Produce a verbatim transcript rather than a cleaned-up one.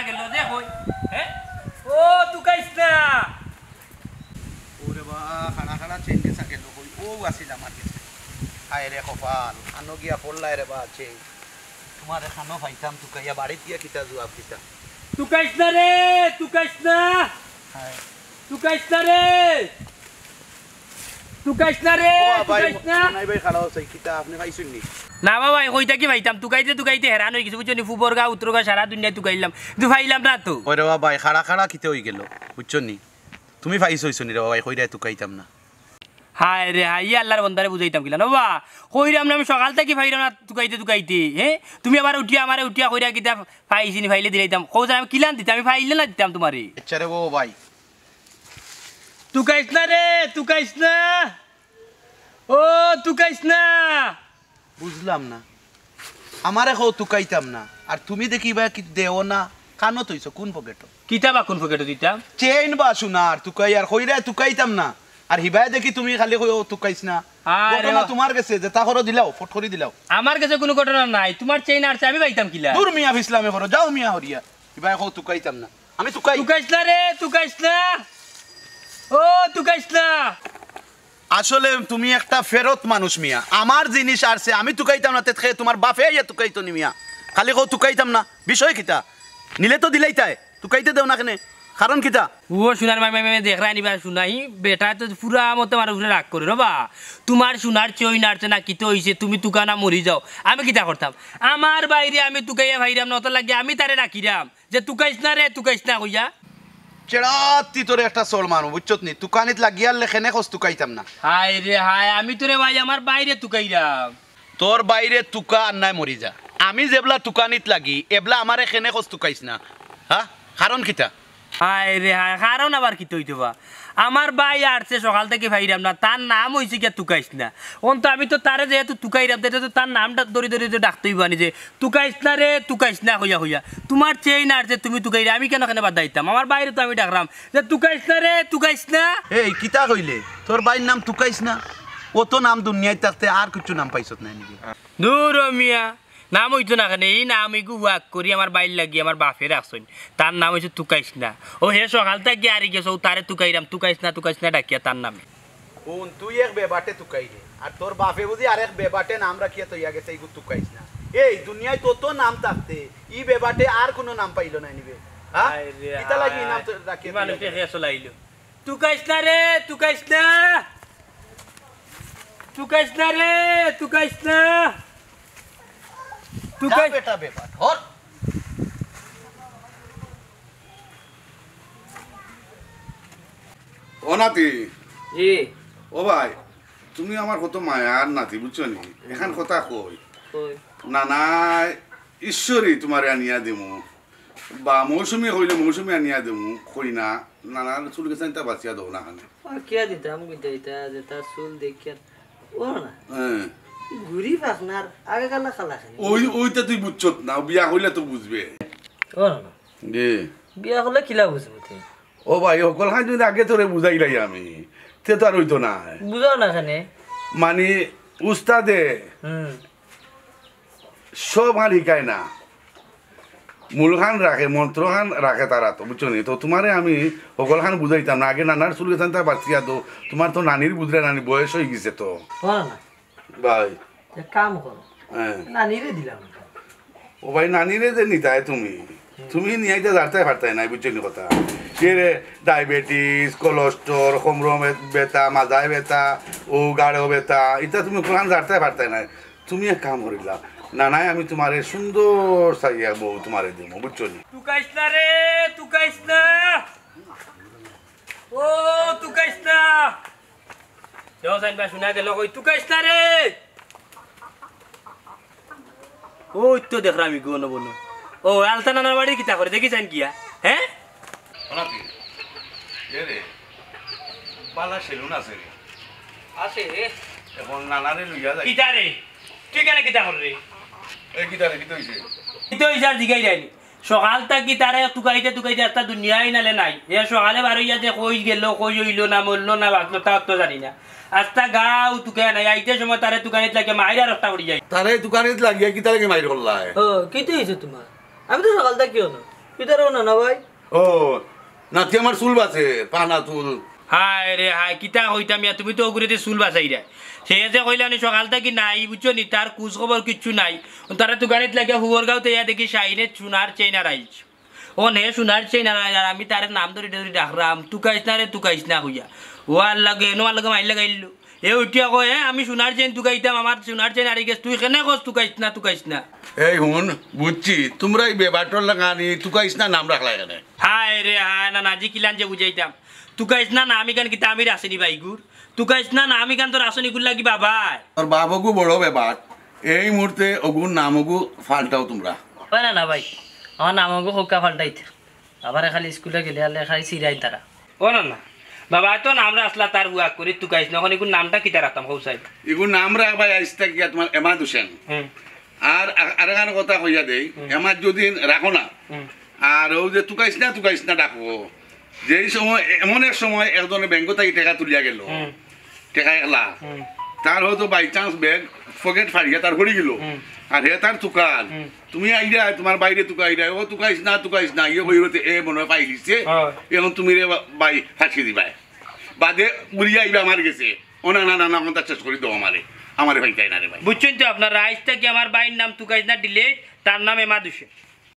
গেল যে কই, হ্যাঁ? ও, তুকাইছ না। ওরে বা, খাড়া খাড়া চেইন গেছা গেল কই? ও আছিল আমার গেছে। হায় রে কপাল, খানো গিয়া পড়লায় রে বা চেইন। তুমারে খানো পাইতাম তুকাইয়া, বাড়িত গিয়া কিতা জুয়াব দিতাম? তুকাইছ না রে, তুকাইছ না। হায়। তুকাইছ না রে। তুকাইছ না রে, ও ভাই, তুকাইছ না। নাই ভাই, খাড়া অইছে, কিতা আপনে পাইছইন নি? না বাবা, কই থাকি পাইতাম, তুকাইতে তুকাইতে হেরান অই গেছি, বুঝছো নি? ফুবর গা, উত্তর গা, সারা দুনিয়া তুকাইলাম, কিন্তু পাইলাম না তো। ওরে বাবা, খাড়া খাড়া কিতা অই গেল, বুঝছো নি? তুমি পাইছো অইছো নি রে বাবা, কইরায় তুকাইতাম না। হায় রে হায়, ই আল্লার বন্দারে বুঝাইতাম কিলা? না বাবা, কইরাম না আমি সকাল থাকি পাইরাম না তুকাইতে তুকাইতে, হ্যাঁ? তুমি আবার উঠিয়া আমারে উঠিয়া কইরা কিতা পাইছি নি, পাইলে দিলাইতাম। কও যে আমি কিলান দিতাম, আমি পাইলে না দিতাম তুমারে। আচ্ছা রে ও ভাই। তুকাইছ না রে, তুকাইছ না। ও, তুকাইছ না। বুঝলাম না। আমারে কও তুকাইতাম না। আর তুমি দেখি ইবায় কিতা দেও না। কানো থইছো, কুন পকেটো? কিতা বা কুন পকেটো দিতাম? চেইন বা সোনার, তুকাই আর কইরায় তুকাইতাম না। আর হিবায় দেখি তুমি খালি কইও তুকাইছ না। আরে ঘটনা বা- তুমার গেছে, যেতা করো দিলাও, ফট করি দিলাও। আমার গেছে কুনু ঘটনা নাই, তুমার চেইন আরছে আমি পাইতাম কিলা? দূর মিয়া, ফিছলামি করো, যাও মিয়া হরিয়া। হিবায় কও তুকাইতাম না। আমি তুকাই। তুকাইছ না রে, তুকাইছ না। ও, তুকাইছ না। আসলে তুমি একটা ফেরত মানুষ মিয়া। আমার জিনিস আরছে, আমি তুকাইতাম না, তে তুমার বাফে আইয়া তুকাইতো নি মিয়া। খালি কও তুকাইতাম না, বিষয় কিতা? নিলে তো দিলাইতায়, তুকাইতে দেও না কেনে? কারণ কিতা? ও সোনার মাই, মাই, মাই, দেখরায় নি বা সোনা, ই বেটায় তো পুরা মতো আমার উপরে রাগ করে রে বা। তুমার সোনার চেইন আরছে না কিতা অইছে, তুমি তুকাও না মরি যাও, আমি কিতা করতাম? আমার বাইরে আমি তুকাইয়া পাইরাম না, অত লাগে আমি তারে রাখিরাম। যে তুকাইছ না রে, তুকাইছ না কইয়া। চেড়াত্তি তোরে একটা চড় মারমু, বুঝছত নি? তুকানিত লাগিয়ারলে কেনে কস তুকাইতাম না। হায় রে হায়, আমি তোরে ভাই আমার বাইরে তুকাইরাম। তোর বাইরে তুকা আর নায় মরি যা। আমি যেবলা তুকানিত লাগি, এবলা আমারে কেনে কস তুকাইছ না। হ্যাঁ? কারণ কিতা? হায় রে হায়, কারণ আবার কিতা অইতো বা? আমার ভাই আরছে সকাল থাকি পাইরাম না, তার নাম অইছে গিয়া তুকাইছ না। অন তো আমি তো তারে যেহেতু তুকাইরাম, তে তো তার নামটা ধরি ধরি তো ডাকতে অইবো নি যে তুকাইছ না রে, তুকাইছ না কইয়া কইয়া। তুমার চেইন আরছে তুমি তুকাইরায়, আমি কেনে কেনে বাধা দিতাম? আমার বাইরে তো আমি ডাকরাম যে তুকাইছ না রে, তুকাইছ না। এই কিতা কইলে? তোর ভাইর নাম তুকাইছ না? অত নাম দুনিয়াত থাকতে আর কিচ্ছু নাম পাইছত নায় নি বে? দূর ও মিয়া, নাম অইতো না কেনে, ই নাম ইগু ওয়াক করি আমার বাইর লাগি আমার বাফে রাখছইন। তার নাম অইছে তুকাইছ না। ও হে সকাল থাকি আরি গেছে, ও তারে তুকাইরাম, তুকাইছ না, তুকাইছ না ডাকিয়া তার নামে। হুন, তুই এক বেবাটে তুকাইরে, আর তোর বাফে বুঝি আরেক বেবাটে নাম রাখিয়া থইয়া গেছে, ইগু তুকাইছ না। এই দুনিয়াত অত নাম থাকতে ই বেবাটে আর কুনু নাম পাইলো নায় নি বে? হ্যাঁ? হায় রে কিতা লাগি ই নাম হায়। তো রাখিয়া ই মানুষটা থইয়া গেছে? কে চলাইলো? তুকাইছ না রে, তুকাইছ না। তুকাইছ না রে, তুকাইছ না। যা তুকাইছ বেটা বেবাট, হর। ও নাতি। জি। ও ভাই, তুমি আমার কত মায়ার নাতি, বুঝছো নি? এখান কথা কই। কই? না, না, ঈশ্বরই তোমারে আনিয়া দিমু। বা মৌসুমী কইলে মৌসুমী আনিয়া দিমু, কই না, নানার চুল গেছাইনতা বাচিয়া দেও না কেনে। আর কিয়া দিতাম, কিতা ইতা যে তার চুল দেখিয়া, ও না। হ্যাঁ। ঘুরি ফাঁকনার আগে কালা কালা খালি। ওই, ওইটা তুই বুঝছত না, বিয়া কইলে তো বুঝবে। ও না। জি। বিয়া করলে কিলা বুঝবো তুই? ও ভাই, হকলখান যদি আগে তোরে বুঝাইলাই আমি, তে তো আর অইতো না। বুঝাও না কেনে? মানে, উস্তাদে হুম। সবখান হিকায় না। মূলখান রাখে, মন্ত্রখান রাখে তারা তো, বুঝছো নি? তো তোমারে আমি হকলখান বুঝাইতাম না। আগে নানার চুল গেছাইনতা বাচিয়া দেও, তোমার তো নানির বুঝলে নানি বয়স অই গেছে তো। করো না। ভাই। এক কাম করো। হ্যাঁ। নানিরে দিলাম। ও ভাই, নানিরে যে নিতায় তুমি, তুমি নিয়াইতা জারতায় পারতায় নায়, বুঝছো নি কথা? কে রে, ডায়াবেটিস, কোলেস্ট্রল, কোমরো বে-, বেতা, মাজায় বেতা, ও গাড়ো বেতা, ইতা তুমি কুরআন জারতায় পারতায় নায়। তুমি এক কাম করিলা, নানায় আমি তোমারে সুন্দর চাইয়া বউ তোমারে দিমু, বুঝছো নি? তুকাইছ না রে, তুকাইছ না। ও, তুকাইছ না। দেও চাইন বা শুনা গেল কই, তুকাইছ না রে। ওই তো দেখরাম ইগু অনো বনো। ও, আলতা নানার বাড়ি কিতা করে, দেখি চাইন গিয়া? হ্যাঁ? শোনা তুই, এ রে, পালা সেলুন আছে রে। আছে রে। এখন নানারে লইয়া যাই। কিতা রে? তুই কেনে কিতা কর রে? এ কিতা রে, কিতা হইছে? কিতা হইছে আর জিগাই যায়নি। সকাল থাকি তারে তুকাইতে তুকাইতে আস্তা দুনিয়াই নালে নাই। এ সকালে বারইয়া যে কই গেল, কই অইল না, মরল না, বাঁচল, তা তো জানি না। আস্তা গাউ তুকাই নাই, আইতে সময় তারে তুকানিত লাগিয়া মাইর আর রক্তা পড়ি যায়। তারে তুকানিত লাগিয়া কিতা লাগি মাইর করলায়? ও, কিতা হইছে তোমার? আমি তো সকাল থাকি অনো। কিতার অউ নানা ভাই? ও, নাতি আমার চুল বাচে, পানা চুল। হায় রে হায়, কিতা কইতাম ইয়া, তুমি তো অগুরে দি চুল বাচাইরায়। সে যে কইলা নি সকাল থাকি নাই, বুঝছো নি, তার খুজ খবর কিচ্ছু নাই। তারে তুকানিত লাগিয়া হুয়রগাঁওত আইয়া দেখি শাহিনে সোনার চেইন হারাইলছে। অখন হে সোনার চেইন হারাইল, আর আমি তারে নাম ধরি ধরি ডাকরাম, তুকাইছ না রে, তুকাইছ না কইয়া। ও আল্লাহ গো, এনো আল্লাহ গো মাইর লাগাইল। এ উঠিয়া কয়, "এ, আমি সোনার চেইন তুকাইতাম, আমার সোনার চেইন হারি গেছে, তুই কেনে কস তুকাইছ না, তুকাইছ না?" এই হুন, বুঝছি, তুমরা ই বেবাটর লাখানি তুকাইছ না নাম রাখলা কেনে? হায় রে হায়, নানাজি কিলান যে বুঝাইতাম। তুকাইছ না নাম ইখান কিতা আমির আছেনি বাইগুর? তুকাইছ না নাম ইখান তোর আছেনি গুর লাগি বাবায়। তোর বাবগু বড় বেবাট, এই মুহূর্তে অগুর নামগু ফাল্টাও তুমরা। ভাই নানা ভাই, আমার নামগু হক্কা ফাল্টাইতে। আবার খালি স্কুলে গেলে আলে খালি চিরাইন তারা। ও নানা, বাবায় তো নাম রাখলা তার হুয়াক করি তুকাইছ না, অখন ইগুর নামটা কিতা রাখতাম কও চাই? ইগুর নাম রাখবায় আইজ থাকি তুমার এমাদ হোসেন। হুম, আর আ-, আরেকখান কথা কইয়া দেই, এমাদ যদি রাখো না, হুম, আর অউ যে তুকাইছ না, তুকাইছ না ডাকো, যেই সময়, এমন এক সময় একজনে ব্যাংক থাকি টেকা তুলিয়া গেল, হুম। টেকা একলা, তার হয়তো by chance ব্যাগ পকেট ফাড়িয়া তার পড়ি গেল, আর হে তার তুকার, তুমি আইরায়, তুমার ভাইরে তুকাইরায়, "ও তুকাইছ না, তুকাইছ না", ইয়ে কইরতে এ মনে অয় পাইলিছে, অখন তুমি রে বা-, ভাই ফাঁসি দিবায়, বাদে ঘুরিয়া আইবা আমার গেছে, "ও না না না না, আমার শেষ করি দেও আমারে, আমারে পাইতায় না রে ভাই।" বুঝছইন তো আপনারা, আইজ থাকি আমার ভাইর নাম তুকাইছ না delete, তার নাম এমাদ হোসেন।